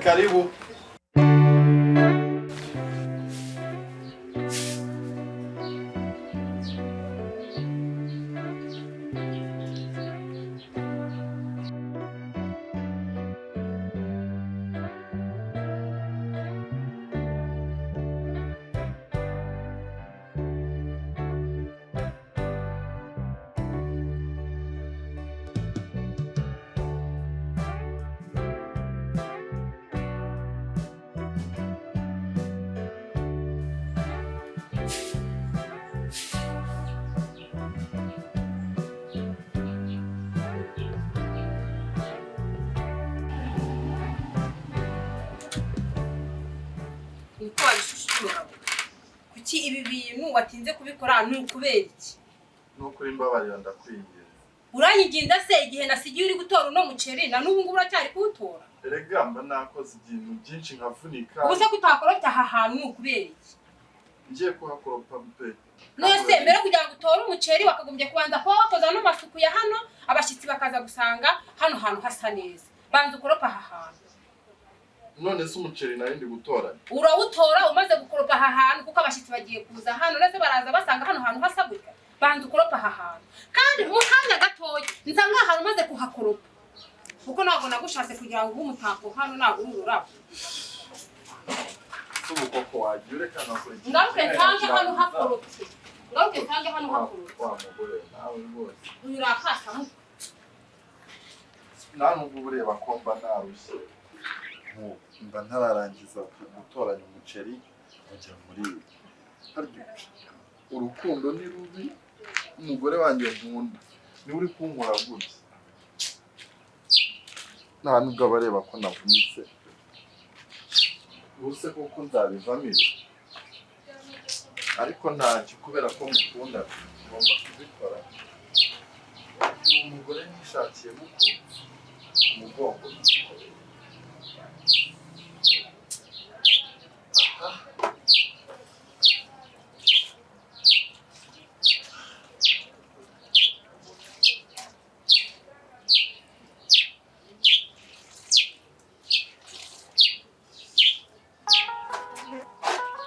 Karibu. Niko wabishushura. Kuki ibi bintu watinze kubikora? Ni ukubera iki? Nukuri mbabarira, ndakwinginze. Uranyiginda se igihe nasigiye uri gutora uno muceri, na n'ubu ngubu uracyari kuwutora? Erega mba nakoze ibintu byinshi nkavunika. Ubu se kutakorofya aha hantu ni ukubera iki? Ngiye kuhakoropa pe. None se mbere kugira ngo utore umuceri wakagombye kubanza kuba wakoze ano masuku ya hano, abashyitsi bakaza gusanga hano hantu hasa neza. Banza ukoropa aha hantu. None se umuceri nari ndi gutoranya? Urawutora umaze gukoropa aha hantu, kuko abashyitsi bagiye kuza hano. None se baraza basanga hano hantu hasa gutya? Banza ukoropa aha hantu, kandi mu kanya gatoya nza nk'ahantu umaze kuhakoropa, kuko ntabwo nagushatse kugira ngo ube umutako hano, ntabwo uri ururabo. Se ubu koko wagiye ureka nkakora ikintu Ngaruke kimwe nsange hano nkakirangiza? hakoropye, ngaruke nsange hano hakoropye. Wa mugore nawe rwose. Uyu urakasa muto. Nta nubwo uba ureba ko mba narushye? Nku- mba ntararangiza gutoranya umuceri nkajya muri ibi. Harya urukundo ni rubi. Umugore wanjye nkunda niwe uri kunkora gutya, nta nubwo aba areba ko navunitse. Ubuse koko nzabivamo ibi? Ariko ntacyo, kubera ko mukunda ngomba kubikora. Ni umugore nishakiye mukunze umugongo.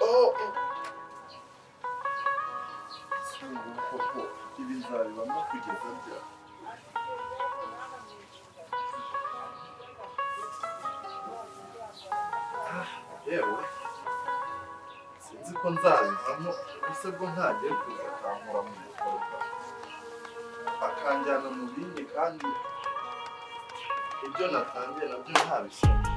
Oh, oh. Si ubu koko ibi nzabibamo kugeza ryari? Ah, yewe, sinzi ko nzabivamo. Ese bwo ntagiye kuza akankura mu bikorwa, akanjyana mu bindi, kandi ibyo natangiye nabyo ntabishoboye?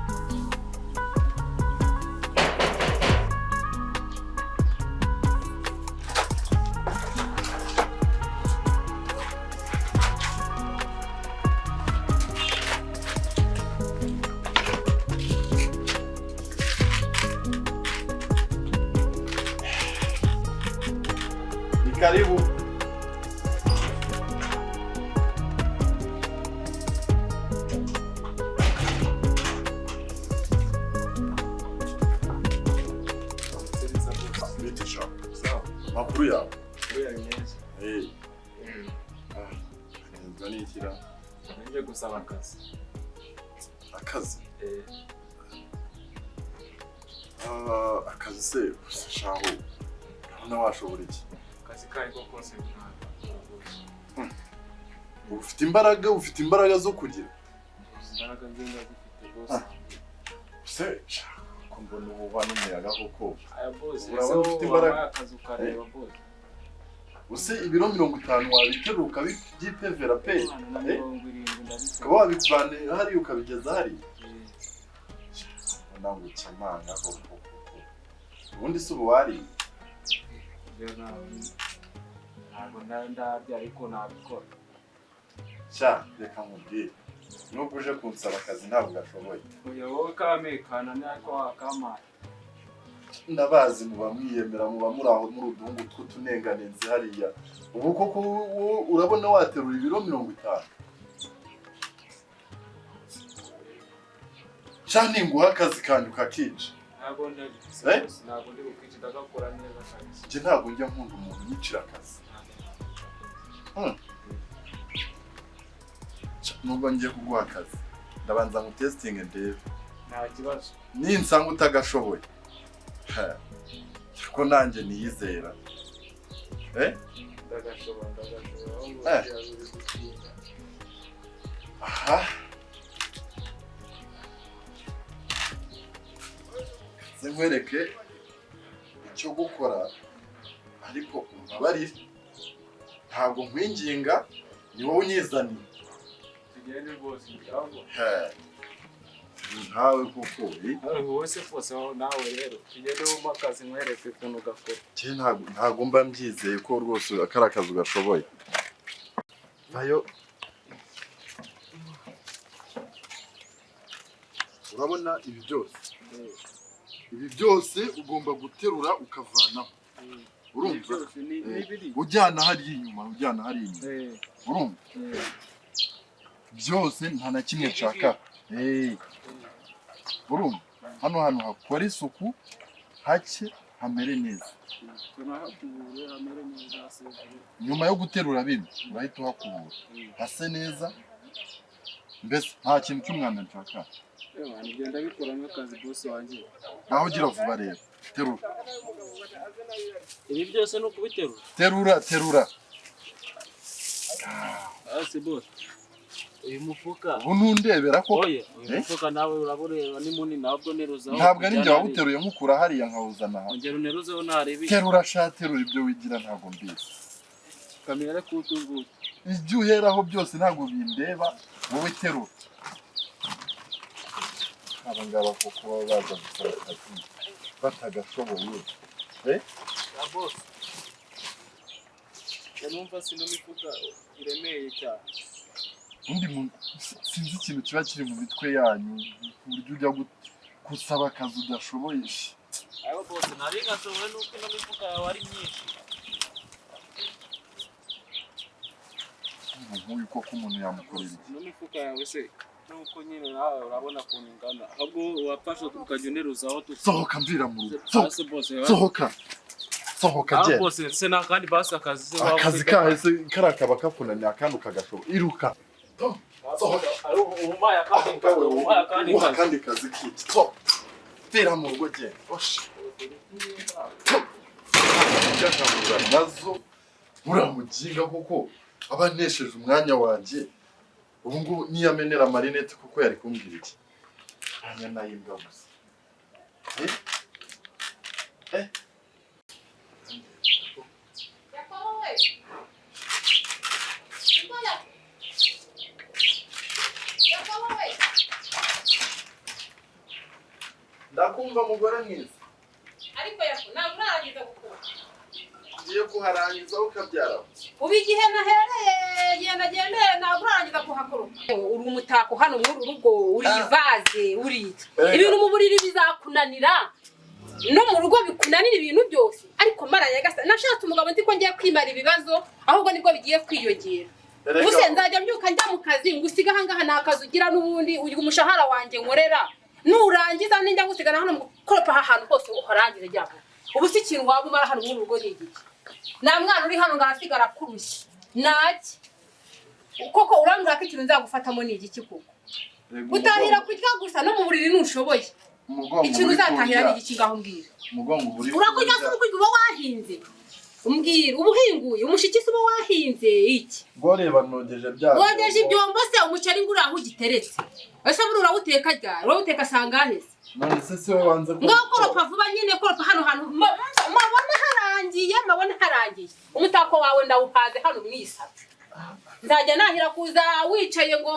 Ni karibu. Bite sha? Makuru yawe? Eh. Ah, neza nikira. Ngiye gusaba akazi. Akazi? Eh. Ah, akazi se gusa shaho. Urabona washobora iki? Akazi kari ko kose ntabwo rwose. Ufite imbaraga zo kugira. Imbaraga ngenda zifite rwose. Se sha, ko mbona uhuhwa n'umuyaga koko. Aya bose. Urabona ufite imbaraga. Wampaye akazi ukareba bose. Use ibiro 50 wabiterura ukabyipevera pe? Umwana na Eh? 70 ndabikora. Ukaba wabivana hariya ukabigeza hariya? Eh. Mbona ngo ukemanga koko koko. Ubundi se ubu wariye? Ibyo ntabwo ndarya, ariko nabikora. Sha, reka nkubwire. Nubwo uje kunsaba akazi, ntabwo gashoboye. Oya, wowe kamekana nako wakampaye. Ndabazi, muba mwiyemera, muba muri aho muri uduhungu tw'utunenganenzi hariya. Ubu koko wowe urabona waterura ibiro 50? Sha, ninguha akazi kanjye ukakica. Ntabwo Eh? ntabwo ndi bukwice, ndagakora neza kabisa. Njye ntabwo njya nkunda umuntu unyicira akazi. Sha, nubwo ngiye kuguha akazi, ndabanza ngutesitinge ndebe. Nta kibazo. Ninsanga utagashoboye, ha, ko nanjye niyizera, eh. Ndagashobora, ndagashobora, ahubwo Eh. buriya biri gutinda. Aha, nze nkwereke icyo gukora, ariko umbabarire, ntabwo nkwinginga, ni wowe unyizaniye. Tugende rwose, ahubwo. He, nkawe kuko, eh? Wowe se rwose, wowe nawe rero tugende wumpe akazi nkwereke ukuntu gakora. Njye ntabwo mba mbyizeye ko rwose kari akazi ugashoboye. Vayo. Urabona ibi byose, ibi byose ugomba guterura ukavanaho, urumva? Byose ni biri. Ujyana hariya inyuma, ujyana hariya inyuma, urumva? Byose nta na kimwe nshaka. Urumva, hano hantu hakora isuku, hake hamere neza. Tunahakubure hamere neza hase. Nyuma yo guterura bino urahita uhakubura hase neza, mbese nta kintu cy'umwanda nshaka. Ewa, nigenda bikora nk'akazi, boss wanjye. Naho ugira vuba rero, terura. Ibi byose ni ukubiterura? Terura, terura. Hasi boss, uyu mufuka. Ubu ntundebera ko? Oye, uyu Eh? mufuka nawe urabona ni munini, ntabwo neruzaho. Ntabwo ari njye wawuteruye, nkukura hariya nkawuzana aha. Ongera uneruzeho ntarebe. Terura sha, terura, ibyo wigira ntabwo mbizi. Kamera kutunguka. Ibyo uheraho byose ntabwo bindeba, wowe terura. Aba ngaba koko baba baza gusaba akazi batagashoboye? Ya boss, numva sino mifuka iremeye cyane. Undi muntu, sinzi ikintu kiba kiri mu mitwe yanyu ku buryo ujya gusaba akazi udashoboye. Ariko boss, nari gashoboye, nuko ino mifuka yawe ari myinshi. Ubu nk'uyu koko umuntu yamukorera iki? Ino mifuka yawe se, nuko nyine nawe urabona ukuntu ingana, ahubwo wafashe ukajya uneruzaho tu. Sohoka, mvira mu rugo, sohoka. Hasi boss. Sohoka, sohoka. Ah. Genda. Boss se, nta kandi basi akazi se waba Akazi ufite? kahise kariya kaba kakunaniye, akandi ukagashobora, iruka. Sohoka. Umpaye akandi kazi, umpaye akandi Uha kazi. akandi kazi kiki? Sohoka, mvira mu rugo, genda. Osha nkahura nazo uriya muginga kuko aba anesheje umwanya wanjye. Ubu ngubu niyamenera amarinete kuko yari kumbwira iki? Anya nayimbwa gusa. Eh? Eh? Yakobo we! Niko Yakobo we! Ndakumva, mugore mwiza. Ariko Yako, ntabwo urarangiza gukora. Ngiye kuharangiza ukabyara. Ubu igihe nahereye, genda gendeye, ntabwo urarangiza kuhakoropa. Uri umutako hano muri uru rugo, uri ivaze, uri iki. Erega. Ibintu mu buriri bizakunanira, no mu rugo bikunanira, ibintu byose. Ariko mara nyagasani, nashatse umugabo nzi ko ngiye kwimara ibibazo, ahubwo nibwo bigiye kwiyongera. Erega. Ubuse nzajya mbyuka njya mu kazi ngusiga ahangaha? Ni akazi ugira n'ubundi, uyu umushahara wanjye nkorera nurangiza ninjya ngusigana hano mu gukoropa aha hantu hose uharangize. Jya vuba. Ubu si ikintu waba umara hano muri uru rugo ni igiki? Nta mwana uri hano ngo arasigara akurushye naki koko? Urambwira ko ikintu nzagufatamo ni igiki koko? Erega. Utahira kurya gusa, no mu buriri ntushoboye. Umugongo Ikintu uri uzatahira kurya. ni igiki? Ngaho mbwira. Umugongo uri Urakurya se? kurya. Ukurya uba wahinze? Umbwira, uba uhinguye umushiki se? Uba wahinze iki? Ngo reba, nogeje bya Wogeje ibyombo se? Umuceri ngo uri aho ugiteretse, ese buri urawuteka ryari? Urawuteka sangahe se? None se si wowe wanze ko Ngaho koropa vuba nyine, koropa hano hantu mabona harangiye, mabona harangiye. Umutako wawe ndawuhaze hano mwisabye, nzajya nahira kuza wicaye ngo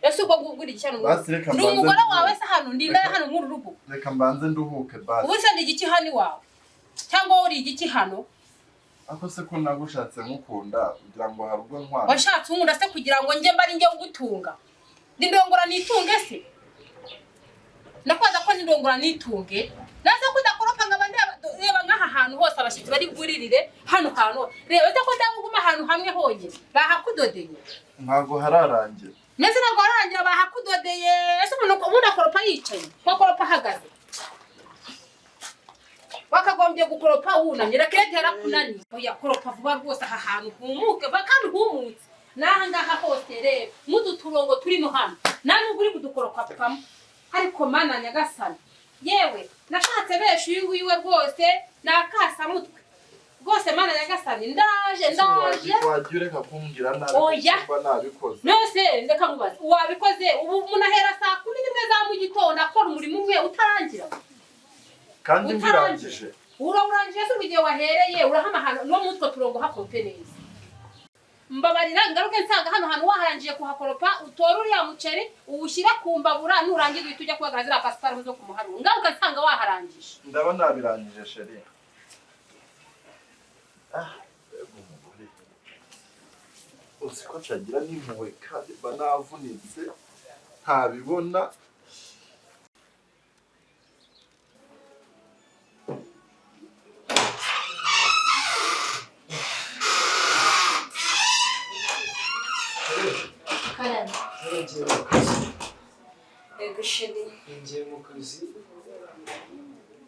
ese ubwo ngubwo uri igiki hano mu rugo? Basi reka Ndi mbanze umugore wawe nduhuke. se hano? Ndi indaya hano muri uru rugo? Reka mbanze nduhuke basi. Ubu se ndi igiki hano iwawe, cyangwa wowe uri igiki hano? Ako se ko nagushatse nkukunda, ugira ngo hari ubwo nkwanga? Washatse unkunda se kugira ngo njye mba ari njye ugutunga? Ndi ndongora nitunge se? Ndakwaza ko ndongora nitunge, naza ko udakoropa nkaba ndeba. Reba nk'aha hantu hose abashyitsi bari bwuririre hano hantu, reba se ko ndabuguma ahantu hamwe honyine, bahakudodeye. Ntabwo hararangira. Ndetse ntabwo hararangira, bahakudodeye. Ese umuntu ubundi akoropa yicaye, ko akoropa ahagaze? Wakagombye gukoropa wunamye. Reka yarakunaniye. Oya, koropa vuba rwose aha hantu humuke va kandi humutse n'aha ngaha hose. Reba nk'utu turongo turimo hano, nta nubwo uri kudukoropamo. Ariko mana nyagasani, yewe nashatse benshi, uyu nguyu we rwose ni akasamutwe rwose. Mana nyagasani, ndaje, ndaje. Wagiye ureka kumbwira nabi? Oya. Kuko mba nabikoze. Nose reka nkubaze, wabikoze? Ubu umuntu ahera saa 11 za mu gitondo akora umurimo umwe utarangira. Kandi Utarangiye. mbirangije. Urawurangije se? Igihe wahereye urahama ahantu no muri utwo turongo hakorope neza. Mbabarira ngaruke nsanga hano hantu waharangije kuhakoropa, utore uriya muceri uwushyire ku mbabura, nurangiza uhita ujya kubagara ziriya pasiparumu zo ku muharuro. Ngaruka nsanga waharangije. Ndaba nabirangije, chérie. Ah, mbega umugore! Uzi ko ncagira n'impuhwe kandi mba navunitse ntabibona. Karame. Ngiye mu kazi. Yego, chéri. Ngiye mu kazi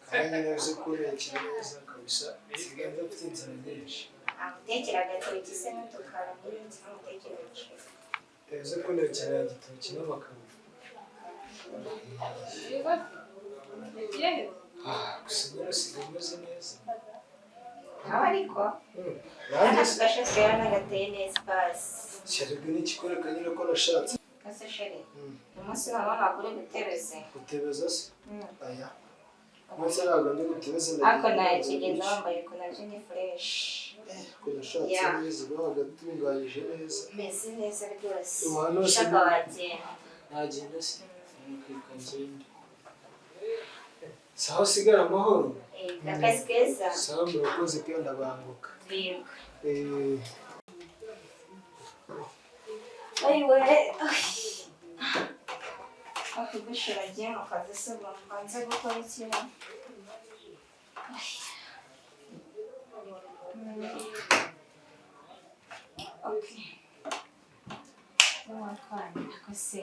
kandi nyine uzi ko urekera neza kabisa, nsigaye ndafite inzara nyinshi. Amutekera agatoki se n'utukaroni cyangwa amutekera umuceri? Uzi ko ntekera igitoki n'amakaro. Ah, gusa nyine usigaye umeze neza. Aho ariko Nanjye aka gashati rero nagateye neza basi. Cyaribwe n'ikikwereka nyine ko nashatse. Ese chéri, uyu munsi noneho ntabwo uri butebeze? Gutebeza se? Aya munsi ntabwo ndi gutebeza. Ariko ntakigenda wambaye ko nabyo ni fresh. Ko nashatse neza, bagatunganyije neza. Meze neza rwose. Ubu hano se Ushaka wagenda. Nagenda se? Reka ngende. Sawa, usigara amahoro. Eh, akazi keza. Sawa, murakoze kandi ndabanguka. Yego. Eh. Ayiwe, akigushira agiye mu kazi se, ubu mbanze gukora iki? Ay. Okay. N'uwakwana ko se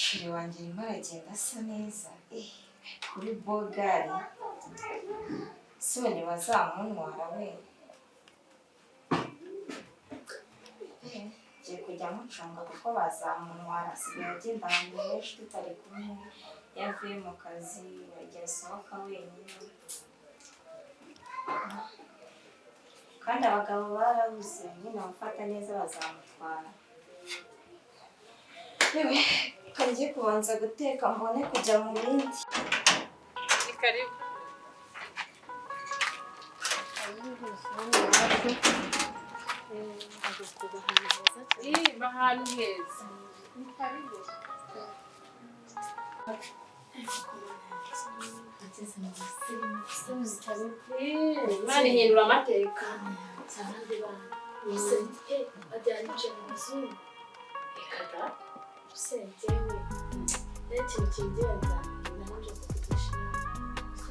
chéri wanjye arimo aragenda asa neza, eh, kuri bogari se ubu ntibazamuntwara we? Eh, ngiye kujya mucunga kuko bazamuntwara. Asigaye agenda ahantu henshi tutari kumwe. Iyo avuye mu kazi ajya asohoka wenyine, kandi abagabo barabuze nyine abafata neza, bazamutwara. Yewe, reka njye kubanza guteka mbone kujya mu bindi. Ni karibu. Niba ahantu heza, ni karibu. Ageze mu basirimu. Imana ihindura amateka. Abandi bantu gusa bajyanije mu bazungu, reka da. Gusa njyewe rero ikintu kingenza nanjye kukugisha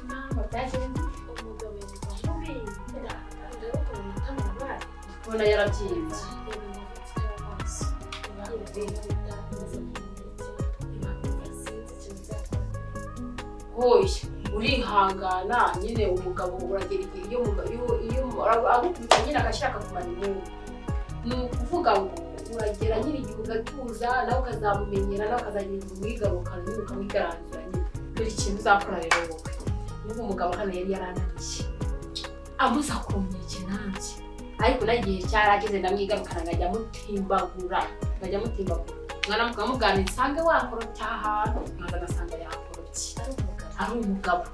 inama. Impamvu byagenze? Umugabo yumva mubi, ndabukora amatama abaye. Ubona yarabyimbye. Reba inkovu mfite mu maso, reba maze kumureke, sinzi ikintu nzakora. Hoya, urihangana nyine. Umugabo uragera igihe iyo agukubita nyine agashaka kumara inyungu. Ni ukuvuga ngo uragera nyine igihe ugatuza, nawe ukazamumenyera, nawe ukazagira igihe umwigarukana nyine, ukamwigaranzura nyine. Dore ikintu uzakora rero wowe: n'ubu umugabo hano yari yarananiye, amuza ku nkeke nanjye, ariko nawe igihe cyarageze ndamwigarukana, nkajya mutimbagura mwana, mukamuganira, nsange wakorobye ahantu, mwaza agasanga yakorobye. Ari umugabo? Ari umugabo.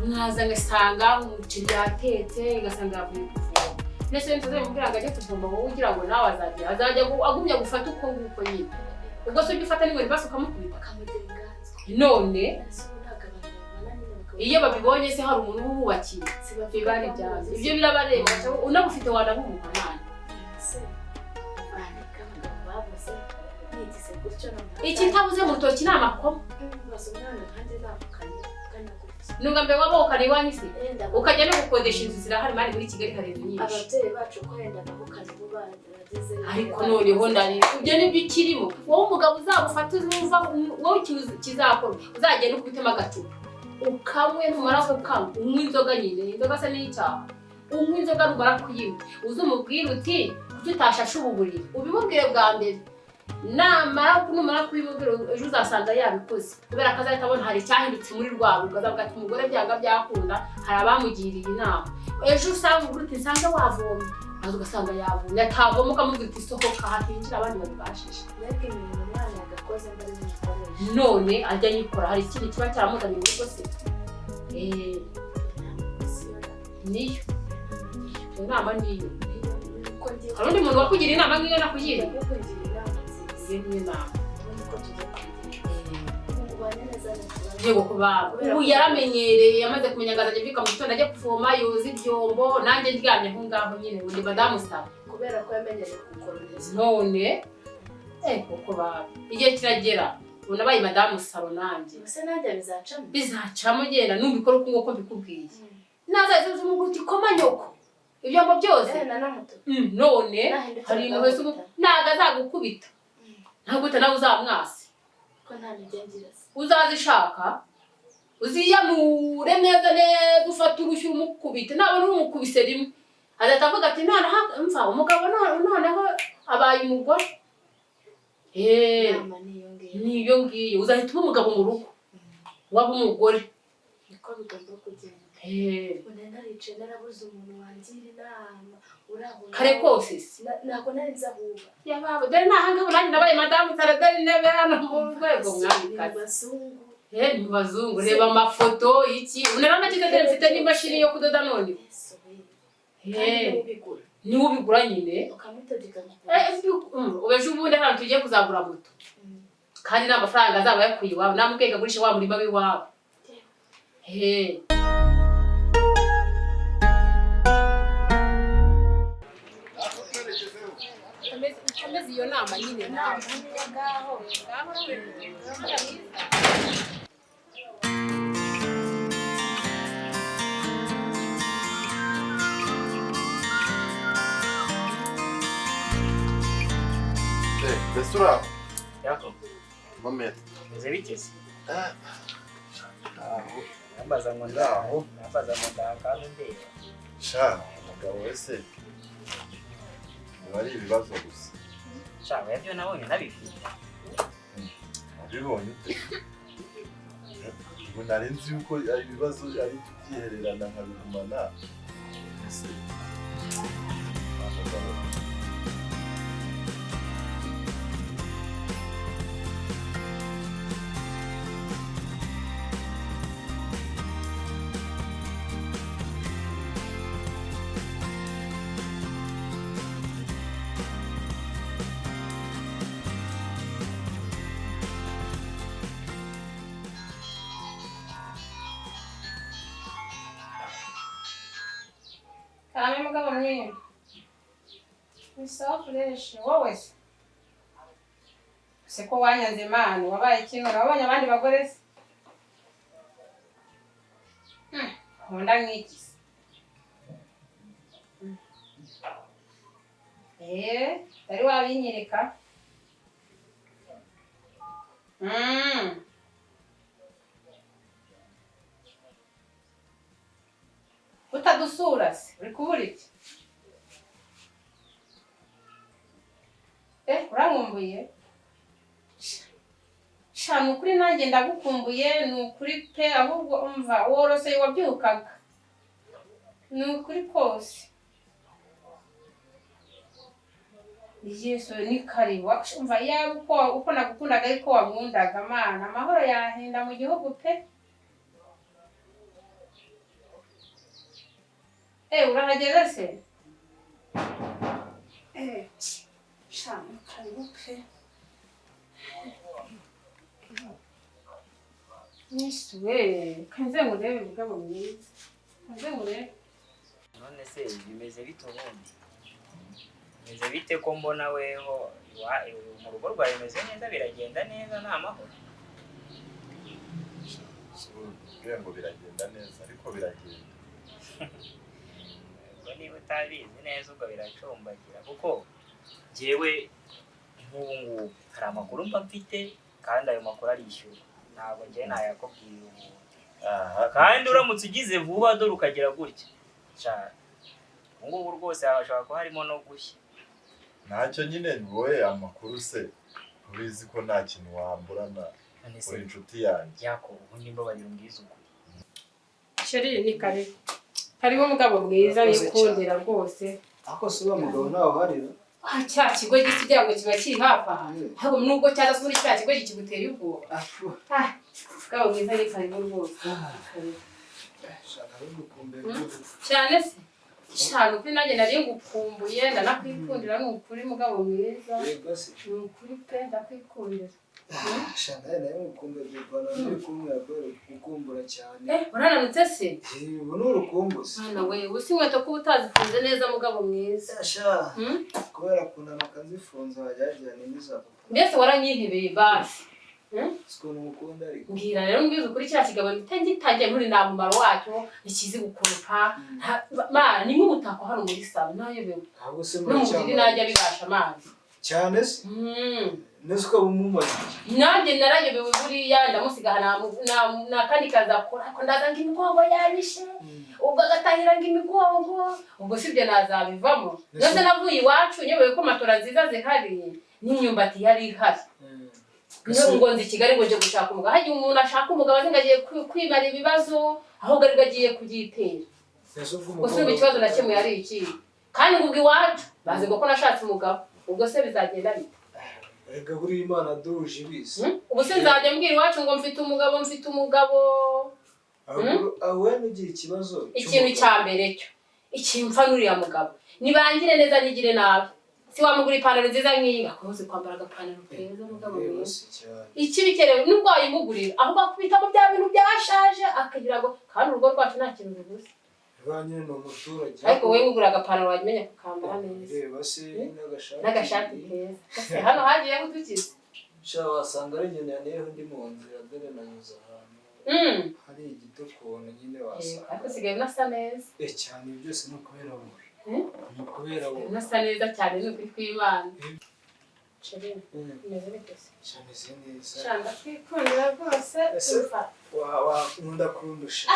Mwaza ngasanga umuceri yatetse, ngasanga yavuye kuvoma. Ndetse ntuzamubwira ngo ajye kuvoma wowe, ugira ngo nawe azajya agumya gufata uko nguko nyine. Ubwo se ujya ufata n'inkoni basi ukamukubita? Bakamugira inganzwa. None Ese ubu ntabwo abantu babibona nyine bakabona? Iyo babibonye se hari umuntu uba ububakiye? Biba ari ibyazo, ibyo birabareba. Unabufite wanabumuha mwana. Se bandika abagabo babuze nigize gutyo noneho. Ikitabuze mu rutoki ni amakoma. Baza umwana nkanjye navukanye kanya gutya. Ni ubwa mbere waba wukana iwanyu se? Yenda. Ukajya no gukodesha, inzu zirahari mari, muri Kigali hari inzu nyinshi. Ababyeyi bacu ko yenda bavukana bo barageze. Ariko noneho ndari ibyo nibyo ukirimo wowe. Umugabo uzagufata, uzumva wowe ikintu kizakora, uzagenda ukubitemo agacupa ukanywe, numara kukanywa unywe inzoga nyine. Inzoga se n'icyaha? Unywe inzoga, numara kuyinywa uzumubwire uti: "Kuki utashashe ubu buriri?" Ubimubwire bwa mbere. Namara numara kubimubwira ejo uzasanga yabikoze, kubera ko azahita abona hari icyahindutse muri rwa rugo, azavuga ati umugore byanga byakunda hari abamugiriye inama. Ejo usanga ugira uti nsange wavomye, maze ugasanga yavomye, atavoma ukamubwira uti sohoka hatinjira abandi babibashije. Ariko imirimo umwana yagakoze mba ari muyikoresha. None ajya ayikora, hari ikindi kiba cyaramuzanye mu rugo se? Niyo iyo nama niyo. Uko ngiye Hari undi muntu wakugira inama nk'iyo nakugiriye? Kukugira inama nziza. Iyo niyo nama. Ubundi ko tugiye kubigira. Ubu ubanye neza nta kibazo. Yego kubaba ubu yaramenyereye, yamaze kumenya ngo azajya abyuka mu gitondo ajya kuvoma yoza ibyombo, nanjye ndyamye aho ngaho nyine ubundi madamu saba. Kubera ko yamenyereye gukoroheza. None kuko baba igihe kiragera ubu nabaye madamu saro nanjye. Ubuse nanjye bizacamo? Bizacamo, genda nubikora uko nguko mbikubwiye. Nazaza umugura uti koma nyoko ibyombo byose. Eh, nanamutuka. None Nahindukira hari impuhwe z'ubu akagukubita. ntabwo azagukubita, ntabwo nawe uzamwase. Ko nta ntege ngira se. Uzazishaka uziyamure neza neza, ufate urushyi umukubite, nabona urumukubise rimwe azahita avuga ati noneho mva umugabo noneho abaye umugore. Inama niyo ngiyo. Niyo ngiyo, uzahita uba umugabo mu rugo waba umugore. Niko bigomba kugenda. Ubu nari naricaye narabuze umuntu wangira inama uraho. Kare kose se. Ntabwo nari nzi aho uba. Yababa dore nahanga nanjye nabaye madamu Sara, dore intebe hano mu rwego Ni mu mwamikazi. bazungu. Ni mu bazungu, reba amafoto iki unaranakize, dore mfite n'imashini yo kudoda none. Yesu we. Kandi niwe ubigura. Niwe ubigura nyine. Ukamutegeka ngo Ubu ejo ubundi hano tugiye kuzagura moto, kandi n'amafaranga azaba yakuye iwabo, namubwiye ngo agurishe wa murima w'iwabo. Ukomeze iyo nama nyine nawe. Ngaho. Ngaho mwiza. Mbese uraho? Yako, Nkomere. meze bite se? Aho. Nambaza ngo Ndaho. Nambaza ngo ndahakaze ndeba. Sha, umugabo wese biba ari ibibazo gusa. Sha, oya byo nabonye nabifite. Wabibonye ute? Ubu nari nzi yuko ari ibibazo ari kubyihererana nkabigumana. Ese wa mugabo. Karame mugabo mwiza. Ni sawa fresh, wowe se? Se ko wanyanze mani, wabaye ikintu, wabonye abandi bagore se? Nkunda nk'iki se? Utari wabinyereka. Utadusura se, uri kubura iki? Urankumbuye? Sha, ni ukuri nanjye ndagukumbuye, ni ukuri pe, ahubwo umva woroseye wabyukaga. Ni ukuri kose. Yesu ni karibu. Umva yaba uko nagukundaga ariko wankundaga mana, amahoro yahinda mu gihugu pe. Urahageze se? Sha, ni karibu pe. Yesu we, kanze ngurebe mugabo mwiza. Kanze ngurebe. None se bimeze bite ubundi? Bimeze bite ko mbona weho mu rugo rwawe bimeze neza, biragenda neza nta mahoro? Ubwira ngo biragenda neza ariko biragenda. Ubwo niba utabizi neza ubwo biracumbagira, kuko jyewe nk'ubu ngubu hari amakuru mba mfite kandi ayo makuru arishyurwa, ntabwo njyewe nayakubwira ubu. Kandi uramutse ugize vuba dore ukagira gutya, sha ubu ngubu rwose hashobora kuba harimo no gushya. Ntacyo nyine, wowe amakuru se ubizi ko nta kintu wamburana, None se uri inshuti yanjye. Yako, ubundi mbabarira umbwize ukuri. Chéri, ni karibu karibu mugabo mwiza. Urakoze. Nikundira rwose. Ariko si uriya mugabo ntawe uharira? Ah, cya kigo gisa ugira ngo kiba kiri hafi aha, ahubwo nubwo cyaza se muri cya kigo kiguteye ubwoba. Afu. Ah, mugabo mwiza, ni karibu rwose. Karibu. Shaka bigukumbuye. Cyane se cyane, ukuri nanjye nari ngukumbuye, ndanakwikundira, ni ukuri mugabo mwiza. Yego se. Ni ukuri pe, ndakwikundira. Shaka nawe ngukumbuye, Bébana, ndi kumwe kubera gukumbura cyane. Eh, urananutse se? Eh, ubu ni urukumbuzi. Mwana we, ubu si inkweto kuba utazifunze neza, mugabo mwiza? Sha, Hmm? kubera kunanuka nzifunze wajya n'iza papa. Mbese waranyihebeye basi? Siko numukunda ariko. Mbwira rero, mbwiza ukuri, kiriya kigabo mpita ngitangiye muri nta mumaro wacyo, ntikizi gukoropa. Mana, ni nk'umutako hano muri salon, nayobewe. Ahubwo se No mu buriri muracyambaye? najya bibasha amazi. Cyane se. Nese ukaba umumaze iki? Nanjye narayobewe, buriya ndamusiga aha, nta kandi kazi akora, ariko ndaza ngo imigongo yabishe, ubwo agatahira ngo imigongo, ubwo sibyo nazabivamo. Ndetse navuye iwacu nyobewe ko matora nziza zihari n'imyumbati yari ihari. Niyo ngo nzi i Kigali ngo nje gushaka umugabo, hagiye umuntu ashaka umugabo azi ngo agiye kwimara ibibazo, ahubwo aribwo agiye kubyitera. Nese ubwo Gusa ubu ikibazo nakemuye ari iki? Kandi ngo ubwo iwacu bazi ngo ko nashatse umugabo, ubwo se bizagenda bite? Erega buriya Imana duhuje ibizi. Hmm? Ubu se nzajya mbwira iwacu ngo mfite umugabo, mfite umugabo? Ahubwo aho we nugira ikibazo Ikintu cy'umugabo. cya mbere cyo ikimfa n'uriya mugabo, nibangire neza nigire nabi, si wamugura ipantaro nziza nk'iyi, akoze kwambara agapantaro keza, mugabo Reba mwiza. se cyane. Ikibikerewe nubwo wayimugurira, ahubwo akubitamo bya bintu byashaje, akagira ngo kandi urugo rwacu nta kintu rubuze. Reba nyine ni umuturage. Ariko wowe ngugura agapantaro wajya umenya kukambara neza. Reba se n'agashati. N'agashati keza. Ese hano hagiyeho udukize? Sha, wasanga ari nyina niyo ndi mu nzira, dore nanyuze ahantu hari igiti ukuntu nyine wasanga. Ariko usigaye unasa neza. Eh, cyane, ibi byose ni ukubera wowe. Hmm? Ni ukubera wowe. Unasa neza cyane, ni ukuri kw'Imana. Chéri, umeze bite se? Sha, meze neza. Sha, ndakwikundira rwose. Ese Umva. wa nkunda kundusha?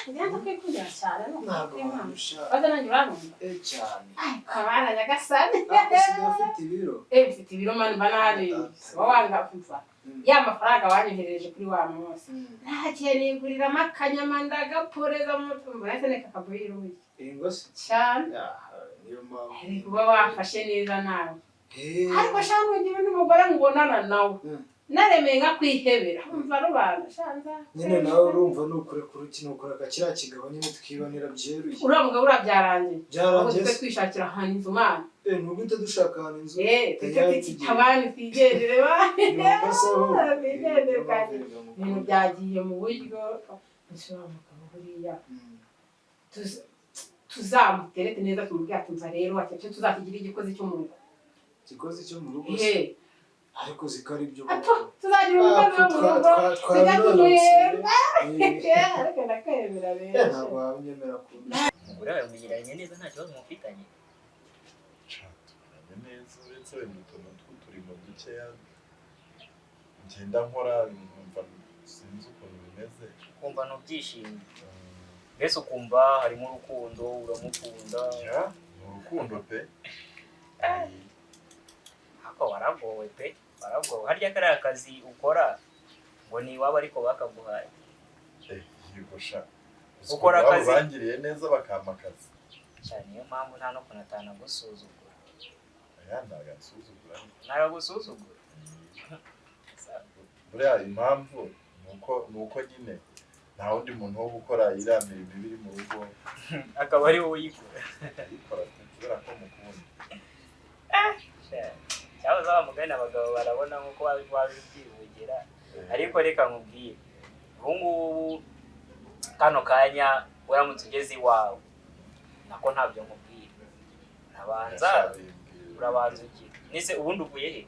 Njya ndakwikundira cyane, ni ukuri Ntabwo kw'Imana. wandusha. Maze nanjye urankunda. Eh, cyane. Kabana nyagasani. Ariko usigaye ufite ibiro. Eh, mfite ibiro mani, mba nariye. Wowe wanga kumva. Ya mafaranga wanyoherereje kuri wa munsi, ntagiye niguriramo akanyama, ndagaporeza mu mutumba, nahise neka akaboyiro burya. Ingo se. Cyane. Ah, niyo mpamvu. Ariko uba wamfashe neza nawe. Eh. Ariko sha, nugira undi mugore ngubonana nawe, naremeye nkakwihebera, umva rubanda shanza. Nyine nawe urumva ni ukurekura iki, ni ukureka kiriya kigabo nyine tukibanira byeruye. Uriya mugabo uriya byarangiye. Ahubwo Byarangiye tujye se. twishakira ahantu inzu mana. Eh, nubwo uhita dushaka ahantu inzu. Eh, tujye Tayari tukitabani twigendere ba. Numva se aho. Twigendere kandi ibintu byagiye mu buryo. Ese wa mugabo buriya tuzamuterete neza, tumubwire ati mva rero ati tuzakigira igikozi cyo mu rugo. Igikozi cyo mu rugo se? Eh. Ariko ziko ari byo. Apfa, tuzagira umukozi wo mu rugo, tujya tumuhemba. Ariko ndakwemera rero. Ntabwo wanyemera kundusha. Umugore wawe mugiranye neza, nta kibazo mufitanye? Tumeranye neza, uretse wenda utuntu tw'uturimo dukeya ngenda nkora nkumva sinzi ukuntu bimeze. Ukumva ntubyishimiye mbese, ukumva harimo urukundo, uramukunda? Ya, ni urukundo pe. Ariko waragowe pe, waragowe. Harya kariya kazi ukora ngo ni iwabo ariko bakaguhaye? Eh, yego sha. Uzi Ukora ukuntu akazi- iwabo bangiriye neza bakampa akazi. Cyane, niyo mpamvu nta no kuntu atanagusuzugura. Aya ntabwo ansuzugura. Ntabwo. Buriya impamvu ni uko nyine nta wundi muntu wo gukora iriya mirimo iba iri mu rugo. Akaba ari wowe uyikora. Ayikora pe, kubera ko mukunda. Cyangwa se wa mugani abagabo barabona nk'uko wabibyivugira. Ariko reka nkubwire, ubu ngubu kano kanya uramutse ugeze iwawe, nako ntabyo nkubwira, urabanza ugira nese ubundi uvuye he?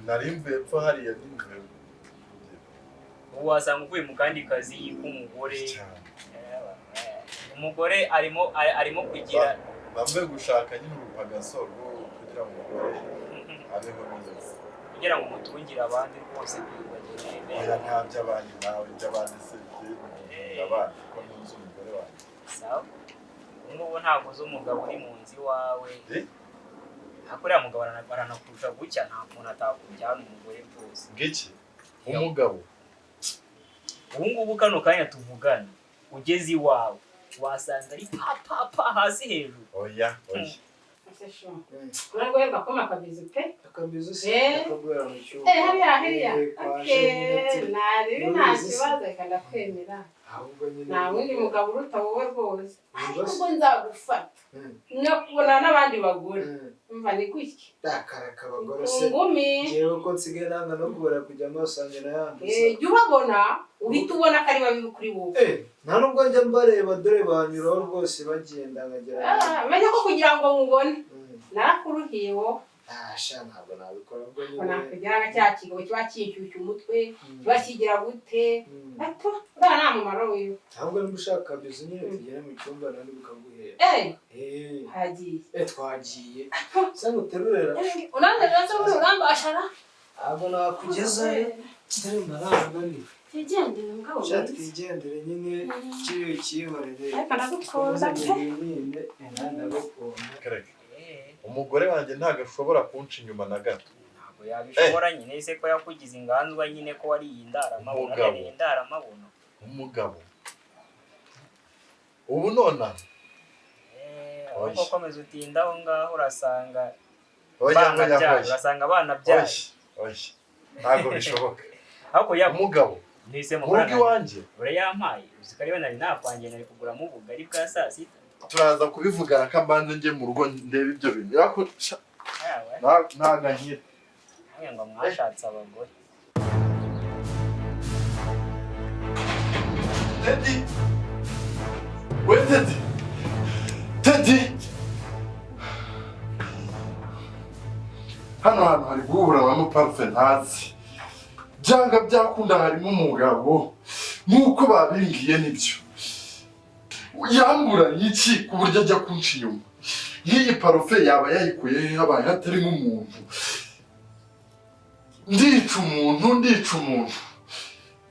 Nari mvuye epfo hariya, nimvuye. Ubu wasanga uvuye mu kandi kazi k'umugore. Umugore arimo kugira Bambaye gushaka nyine urupagaso rwo kugira ngo umugore abeho neza. Kugira ngo umutungire abandi rwose bagende. Oya, nta by'abandi nawe, iby'abandi se bye, abandi ko ntunze umugore wanjye. Sawa, ubu ngubu ntabwo uzi umugabo uri mu nzu iwawe. Eh? Ariko uriya mugabo aranakurusha gucya, nta kuntu atakujyana umugore rwose. Ngiki umugabo Ubu ngubu kano kanya tuvugana, ugeze iwawe wasanga ari pa pa pa hasi hejuru. Oya, oya. Uraguherwa koma akabizu pe. Akabizu se akaguhera mu cyumba. Eh, hariya hariya. Kwa Okay, nari nta Urabizi se? kibazo, reka ndakwemera. Ahubwo nyine Nta wundi mugabo uruta wowe rwose. Wumva se? Ubwo nzagufata nkakubona n'abandi bagore. Umva, ni gutya. Ndakaraka abagore se. Ngumi. Ngewe ko nsigaye nanga no kubara kujya amaso yanjye nayanduza. Eh, jya ubabona uhita ubona ko ari babi kuri wowe. Eh, nta nubwo njya mbareba, dore banyuraho rwose bagenda nkagera. Ah, menya ko kugira ngo nkubone narakuruhiye wowe. Ah, sha, ntabwo nabikora ubwo Ngo nyine. nakugira nka cya kigabo kiba kinshyushya umutwe, kiba kigira gute ato, uriya nta mumaro wiwe. Ahubwo niba ushaka akabizu nyine tugere mu cyumba nandi bukaguhera. Eh. Eh. Hagiye. Eh, twagiye. Se nguterurera? Unanterera se uri uramba ashara. Ntabwo nakugezayo. Dore mbarananiwe. Twigendere mugabo. Sha, twigendere nyine, kiriya ukihorere. Ariko ndagukunda pe. Wirinde, eh, ndagukunda. Kareke. Umugore wanjye ntabwo ashobora kunca inyuma na gato. Ntabwo yabishobora nyine se ko yakugize inganzwa nyine, ko wariye indaramabuno. Umugabo. Ariye indaramabuno. Umugabo ubu nonaha. Eh, ahubwo komeza utinda aho ngaho urasanga Oya, bana oya, byaye, oya. urasanga abana byaye. Oya, oya, ntabwo bishoboka. Ariko yaba Umugabo nise mu rugo iwanjye. Urayampaye, uzi ko ariwe nari nakwangiye, nari kuguramo ubugari bwa saa sita. Turaza kubivugana, ko mbanze njye mu rugo ndebe ibyo bintu. Ariko sha, Yawe. Ntago nkira. Namwe ngo mwashatse abagore. Teddy, we Teddy, Teddy, hano hantu hari guhuranamo parufe ntazi. Byanga byakunda harimo umugabo nk'uko babimbwiye. Nibyo, yamburanye iki ku buryo ajya kunca inyuma? Nk'iyi parufe yaba yayikuye he habaye hatarimo umuntu? Ndica umuntu, ndica umuntu.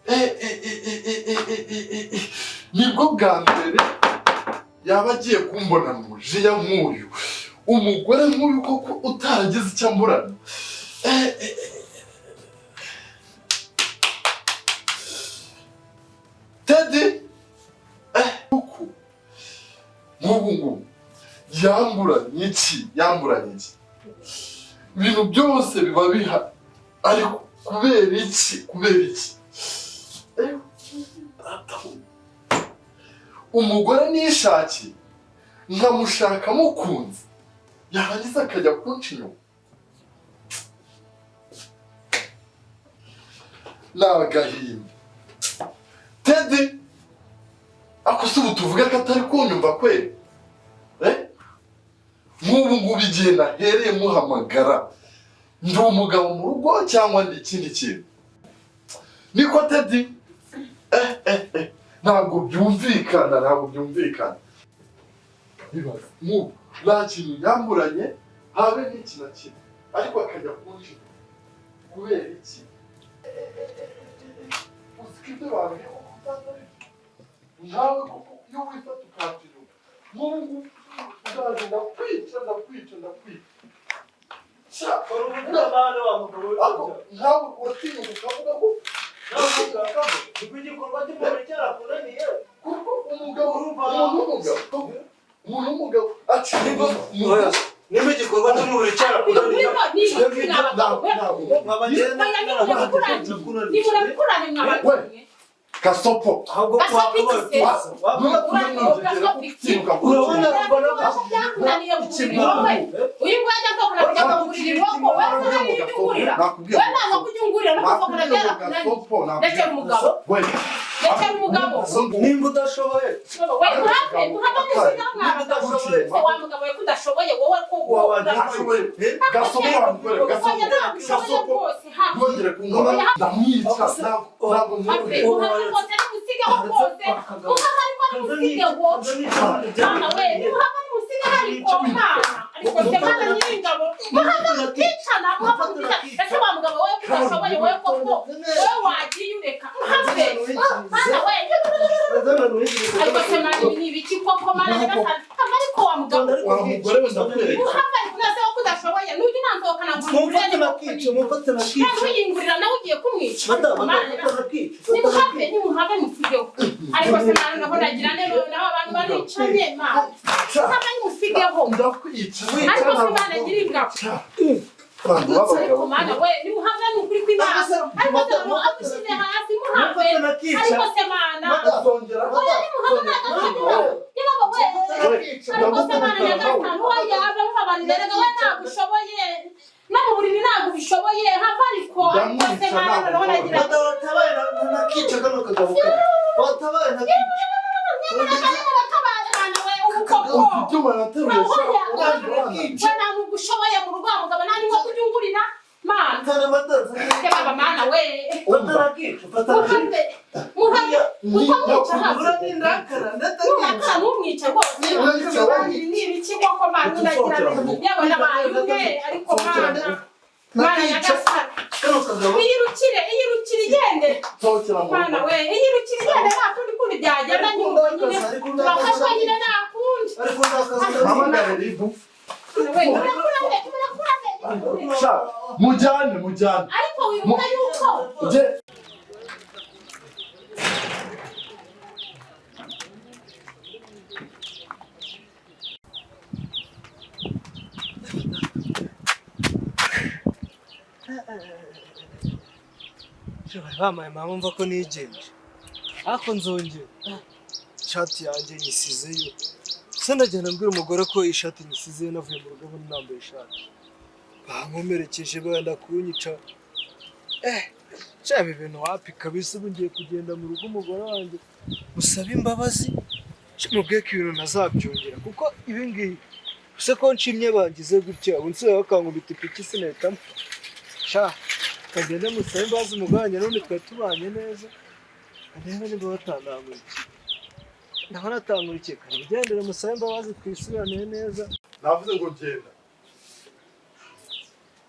Eh, eh, eh, eh, eh, eh, eh, eh, eh, eh. Nibwo bwa mbere yaba agiye kumbonana umujinya nk'uyu. Umugore nk'uyu koko utaragize icyo amburana. Eh, eh, eh. Teddy, eh, kuko nk'ubu ngubu yamburanye iki? Yamburanye iki? Ibintu byose biba biha, ariko kubera iki? Kubera iki? Eh, data. Umugore nishakiye nkamushaka mukunze, yarangiza akajya kunca inyuma, ni agahinda. Teddy, ako se ubu tuvuge ko atari kunyumva kweli? Eh? Nk'ubu ngubu igihe nahereye muhamagara, ndi umugabo mu rugo cyangwa ndi ikindi kintu? Niko Teddy, eh, eh, eh. Ntabwo byumvikana, ntabwo byumvikana. Bibaza nk'ubu nta kintu yamburanye, habe n'iki na kimwe, ariko akajya kunca inyuma kubera iki? Uzi ko ibyo bambwiye koko usanga ari byo? Nkawe koko iyo wifata ukanca inyuma nk'ubu ngubu, ndaje ndakwica, ndakwica, ndakwica. Sha, ariko nkawe uratinyuka ukavuga ko Igikorwa cy'umubiri cyarakunaniye. Kuko umugabo, umuntu w'umugabo, umuntu w'umugabo aciye. Niba igikorwa cy'umubiri cyarakunaniye, We gasopo. Ahubwo Byakunaniye mu buriri wowe. Uyu nguyu ajya asohokana kujya mu buriri wowe, wowe se hari ibyo ungurira? Wowe ntabwo kujya ungurira no gusohokana byarakunaniye. Ndekera umugabo, ndekera umugabo. Nimba udashoboye, We uhave, uhave muziga mwa bagabo. Se wa mugabo we, ko udashoboye wowe, ko Udashoboye. Gasopo wa mugore, gasopo. Oya, ntabwo ushoboye Gasopo. rwose, have. Ntongere kunkora, ndamwica. Ntabwo Have, mworoheye. uhave rwose, nimusigeho rwose, uhave, ariko nimusigeho. Mwana we, nimuhave, nimusigeho, ariko mwana, ariko se mwana nyiringabo, muhave muticana, muhave muticana. Ese wa mugabo wowe ko udashoboye wowe koko, wowe wagiye ureka muhave mwana we. Ariko se mwana, ibi ni ibiki koko? Mwana nyagasani, ariko wa mugabo Wa mugore we, ndakwereka. Uhave, ariko nase ko udashoboye. Nzasohoka ntabwo Mumfate nakica, mumfate nakica. Ntuyingurira nawe ugiye kumwica. Madamu, mumfate nakica. Nimuhave, nimuhave musigeho. Ariko se mwana naho nagira ne naho abantu baricanye mana. Muhave nimusigeho. Ndakwica. Ariko se mana ngira ingabo. Abantu b'abagabo. Ariko mana we nimuhave ni ukuri kw'Imana. Ariko se noneho agushyize hasi muhave. Ariko se mana. Oya nimuhave ntagasabira. Yababa we. Ariko se mana nyagasani oya ava mubabarire erega we ntabwo ushoboye. No mu buriri ntabwo ubishoboye hava ariko. Ariko se mana noneho nagira. Madamu, watabaye nakica kano kagabo kawe. Watabaye nakica. Ibyuma nateruye sha. We ntabwo ushoboye mu rugo wa mugabo nta n'inko kujya ungurira mana. Yababa mana we. Muhave. Muhave. Utamwica hasi. Nurakara ntumwice rwose. Ni ibiki koko mana unagira yewe nabaye umwe ariko mana. Mana nyagasani. Iyirukire, iyirukire igende. Mana we, iyirukire igende nta kundi kundi byagenda nyine ubwo nyine. Turafashwa nyine nta kundi. Mpamagare Ribu. We, murakurane, murakurane. Sha, mujyane, mujyane. Ariko wibuka yuko Ujye. Bari bamaye mama mva ko nigenje. Ariko nzongera. Ishati yanjye nyisizeyo. Se ndagenda mbwira umugore ko ishati nyisizeyo navuye mu rugo mbona nambaye ishati. Bankomerekeje benda kunyica. Cya ibi bintu wapi kabisa, ubu ngiye kugenda mu rugo umugore wanjye musabe imbabazi, mubwiye ko ibintu ntazabyongera kuko ibi ngibi ese ko nshimye bangize gutya ubu nsigaye bakankubita ipiki sinahita mpfa. Sha kagende musabe imbabazi umugore wanjye n'ubundi twari tubanye neza, ndebe niba batantangurikiye. Ndabona atangurikiye kare ugendere musabe imbabazi twisubiranire neza. Navuze ngo genda.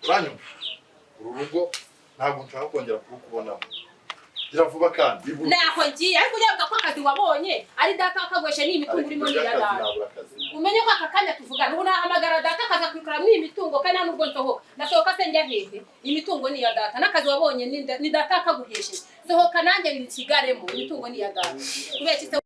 Uranyumva? Uru rugo ntabwo nshaka kongera kurukubonamo. Gira vuba kandi. Naho ngiye ariko uyavuga ko akazi wabonye ari data wakaguheshe n'iyi mitungo urimo ni iya data. Umenye ko aka kanya tuvugana ubu nahamagara data akaza kwikorera muri iyi mitungo kandi nta nubwo nsohoka. Ndasohoka se njya hehe? Iyi mitungo ni iya data n'akazi wabonye ni data wakaguhesheje. Sohoka nanjye nsigaremo imitungo ni iya data. Kubera iki se?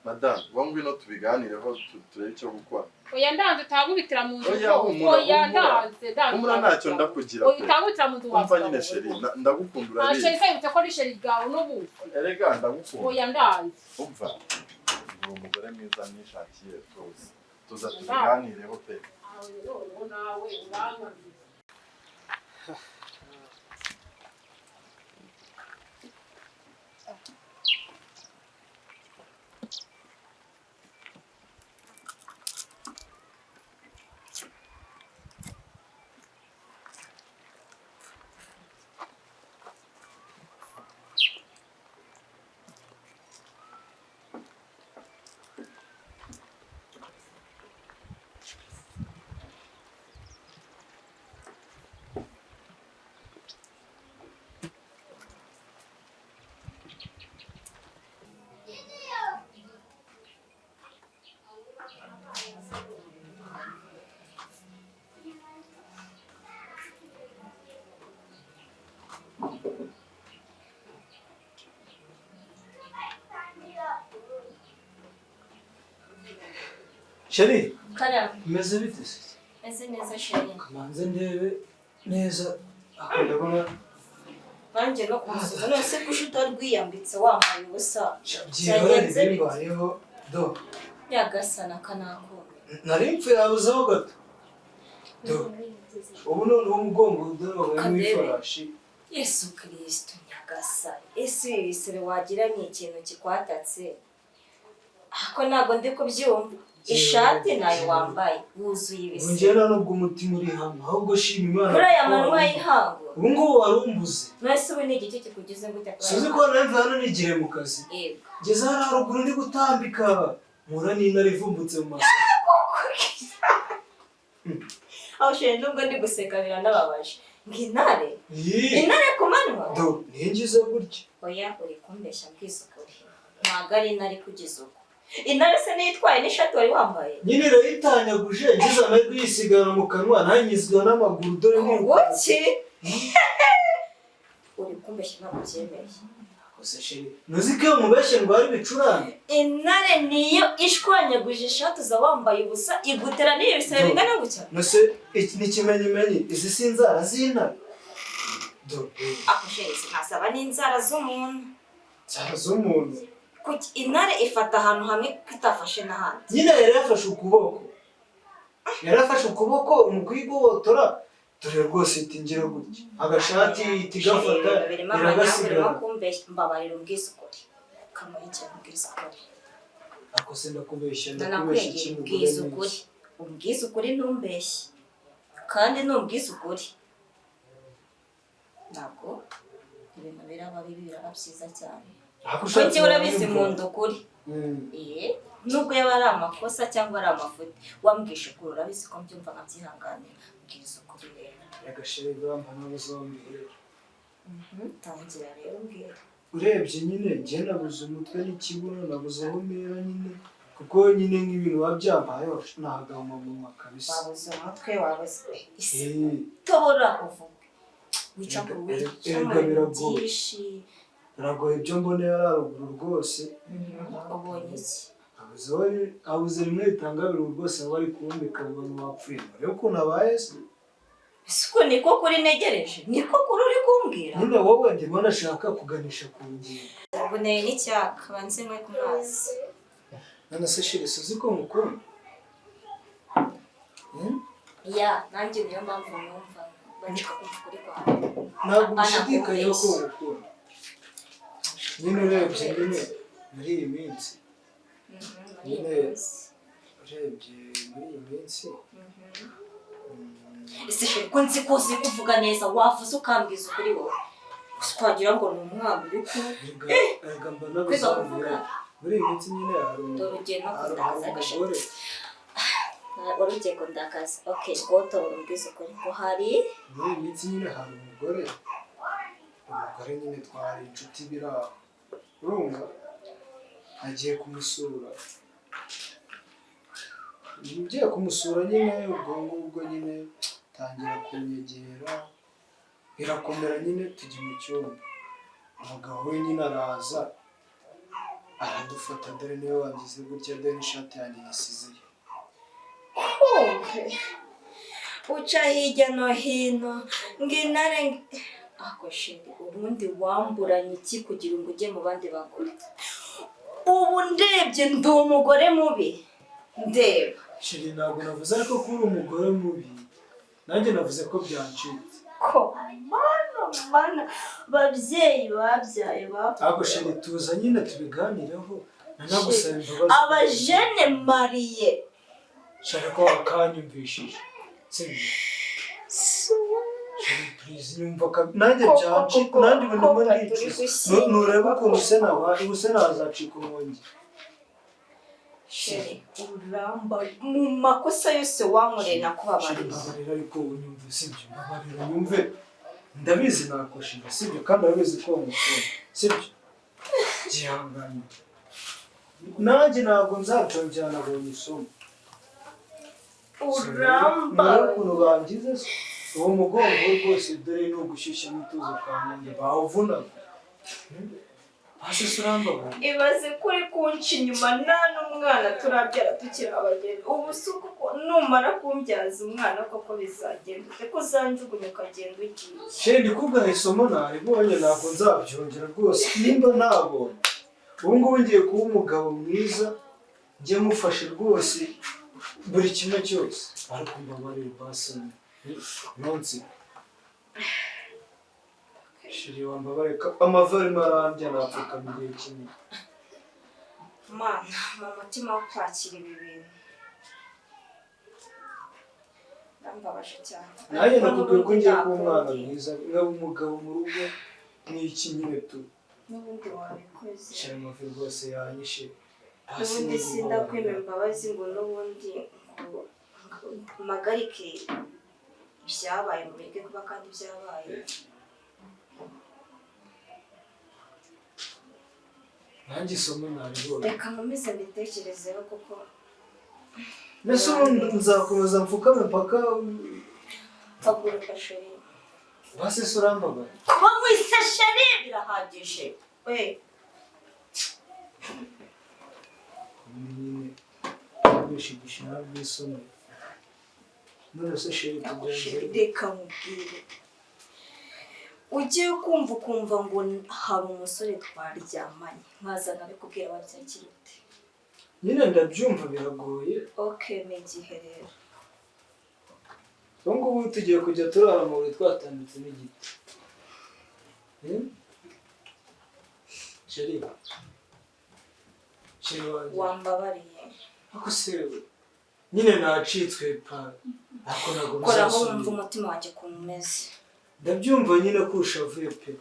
Madame, wa ngwino tubiganireho turebe icyo gukora. Oya ndanze utankubitira mu nzu. Oya humura. Oya ndanze ndanze. Humura ntacyo ndakugira. Oya utankubitira mu nzu wawe. Umva nyine sheri, ndagukunda urabizi. Sheri se ko ari sheri bwawe n'ubu. Erega ndagukunda. Oya ndanze. Umva. Uri umugore mwiza nishakiye tuzi. Tuza tubiganireho pe. Nawe urankanze. Sheri, Karame. Meze bite se? Meze neza Sheri. Kamanze ndebe neza ako ndabona Nanjye no kumusuza none se kuki utarwiyambitse wambaye ubusa? Byagenze bimbayeho do. Nyagasana kanako. Nari mpfu yabuzeho gato. Do. Ubu noneho umugongo udabaye nk'ifarashi. Yesu Kristo nyagasani. Ese ibi bisebe wagira ni ikintu kikwatatse? Ako ntabwo ndi kubyumva. Ishati nayo wambaye wuzuye ibisebe. Ongera nubwo umutima uri hamwe ahubwo shima Imana. Kuri aya manywa y'ihangu. Ubu ngubu warumbuze. None ubu ni igiki kikugize gute kuri Suzi ko nari hano nigire mu kazi. Yego. Ngeze hano haruguru ndi gutambika mpura n'intare ivumbutse mu masaka. Aho sheri nubwo ndi guseka biranababaje. Ngo intare? Intare ku manywa? Do, ninjize gutya. Oya uri kumbeshya mbwiza ukuri. Ntabwo ari intare kugeza uko. Intare se niyo itwaye n'ishati wari wambaye? Nyine irayitanyaguje, ngize amahirwe yisigara mu kanwa, ntanyizwa n'amaguru, dore niruka. Kuki uri kumbeshya? Ntabwo byemeye. Gusa chéri, ntuzi ko iyo mubeshye ndwara ibicurane? Intare niyo ishwanyaguje ishati uza wambaye ubusa, igutera n'iyo bisebe bingana gutya? Nose iki ni ikimenyimenyi, izi si inzara z'intare? Dore. Ako chéri, sinasaba n'inzara z'umuntu. Inzara z'umuntu? Kuki intare ifata ahantu hamwe ko itafashe n'ahandi? Nyine yari yafashe ukuboko, yari yafashe ukuboko mu kuyigobotora. Dore rwose ihita ingira gutya, agashati ihita igafata. Ibintu birimo amanyanga, urimo Iragasigara. kumbeshya. Mbabarira umbwize ukuri, kamuhekera, umbwize ukuri. Ako se ndakubeshya? Ndakubeshya iki? Ndanakwegera. Mugore Umbwize mwiza. ukuri, umbwize ukuri, ntumbeshye. Kandi numbwize ukuri, ntabwo ibintu biraba bibi, biraba byiza cyane. Ariko Kuko ushatse njyewe urabizi wanyumva. nkunda ukuri. Nubwo yaba ari amakosa cyangwa ari amafuti, wambwishe ukuri, urabizi ko mbyumva nkabyihanganira. Mbwiza ukuri rero. Reka chéri, bampa zombi rero. Tangira rero umbwira. Urebye nyine njye nabuze umutwe n'ikibuno, nabuze aho mpera nyine, kuko nyine nk'ibintu biba byambayeho nahagama kabisa. Wabuze umutwe, wabuze isi. Eh, Tobora uvuge, wica ku wica Erega mu bintu biragoye. byinshi. Biragoye ibyo mboneye ari haruguru rwose. Ubonye iki? Abuze abuze rimwe ritanga abiri rwose, aba ari kumbika abantu bapfuye, urebe ukuntu abaye se. Ese uko niko kuri ntegereje? Niko kuri uri kumbwira? Nyine wowe ndimo ndashaka kuganisha ku ngingo. Ubuneye n'icyaka, banze nkwe ku mazi. None se chéri, suzi ko ngukunda? Hmm? Ya, nanjye niyo mpamvu numva banshaka kumva ukuri kwawe. Ntabwo Apana ushidikanyaho ko kumbeshya. ngukunda. Nyine urebye nyine muri iyi minsi Muri iyi nyine minsi. urebye muri iyi minsi Ese chéri, ko nzi ko uzi kuvuga neza, wavuze ukambwiza ukuri wowe? Gusa twagira ngo ni umwana uri ku erega erega mba kwiga kuvuga. nabuze. Muri iyi minsi nyine hari Dore ugiye no hari kundakaza agashe. umugore. Wari ugiye kundakaza. Okay, rwotobora umbwiza ukuri ko hari Muri iyi minsi nyine hari umugore, umugore nyine twari inshuti biri aho, urumva, agiye kumusura, ngiye kumusura nyine, ubwo ngubwo nyine tangira kunyegera, birakomera nyine, tujya mu cyumba, umugabo we nyine araza aradufata. Dore niwe wangize gutya, dore n'ishati yanjye yisizeyo. Kumve uca hirya no hino ngo intare ako. Chéri, ubundi wamburanye iki kugira ngo ujye mu bandi bagore? Ubu ndebye ndi umugore mubi? Ndeba. Chéri, ntabwo navuze ariko ko uri umugore mubi, nanjye navuze ko byancitse. Ko mana, mana, babyeyi babyaye Ariko bapfuye. Chéri, tuza nyine tubiganireho, nanagusaba imbabazi. Abajeunes mariés. Shaka ko wakanyumvishije, sibyo? Chéri, please, nyumva nanjye Koko, byancitse. koko, Nanjye ubu ndimo koko, turi ndicuza. gushyingirwa. Nureba ukuntu se nawe ubu se nazacika umwongi. Chéri, uramba mu makosa yose wankoreye, Chéri, nakubabariye. mbabarira, ariko unyumve, sibyo? Mbabarira unyumve, ndabizi nakosheje, sibyo? Kandi urabizi ko ngukunda, sibyo? Gihangane, nanjye ntabwo nzabyongera, nabonye isomo. Uramba. Urebe ukuntu bangize se, uwo mugongo rwose dore ni ugushyushya n'ituza kwa nanjye bawuvunaga hasi se, urambabara. Ibaze ko uri kunca inyuma nta n'umwana turabyara, tukiri abageni. Ubu si uko numara kumbyaza umwana koko bizagenda ute, ko uzanjugunya ukagenda ugiye? Chéri, ndikubwira isomo naribonye, ntabwo nzabyongera rwose. Nimba nabonye ubu ngubu ngiye kuba umugabo mwiza, njye mufashe rwose buri kimwe cyose, ariko mbabarire basi nonsi. Chéri, wambabare, amavi arimo arandya, napfukama igihe kinini. Mana, mu mutima wo kwakira ibi bintu ndambabaje cyane. Nanjye Ariko nakubwiye ko n'ubundi ngiye kuba umwana ntakundi. mwiza, nkaba umugabo mu rugo n'iki nyine tu. N'ubundi wabikoze. Chéri, amavi rwose yanyishe. Hasi. N'ubundi Ni sindakwima imbabazi ngo n'ubundi ngo mpagarike ibyabaye, mureke kuba kandi byabaye. Nanjye isomo naribonye. Reka nkomeze mbitekerezeho kuko Mbese ubu nzakomeza mfukame mpaka? Haguruka, chéri. Basi se urambabaye? Kuba nkwise chéri birahagije we. Nyine kwishigisha ntabwisoni. None se chéri, Chéri, tugenze? Reka nkubwire, ugiye kumva ukumva ngo hari umusore twaryamanye, nkaza nkabikubwira, wabyakira ute? Nyine ndabyumva, biragoye. Okay, ni igihe rero. Ubu ngubu tugiye kujya turara mu buriri twatambitse n'igiti. Chéri, chéri wanjye. Wambabariye. Ariko se nyine nacitswe pa, ariko ntabwo Koraho wumva bizasubira. umutima wanjye ukuntu umeze. Ndabyumva nyine ko ushavuye pe.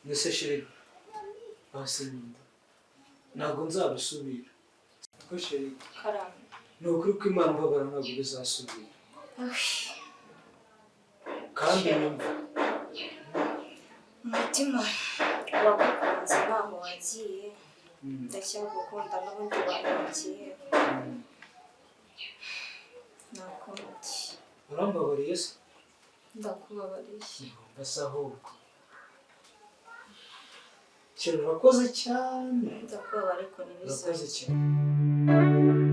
Mbese chéri, basi nda ntabwo nzabisubira ko, chéri. Karame. Ni ukuri ko Imana mbabara, ntabwo bizasubira kandi nyumva. Umutima wagukunze ntaho wagiye, ndacyagukunda n'ubundi wanyakiye, nta kundi. Urambabariye se? Ndakubabariye. Mbese se ahubwo chéri, urakoze cyane. Ndakubabara ariko Urakoze ntibizongere. cyane.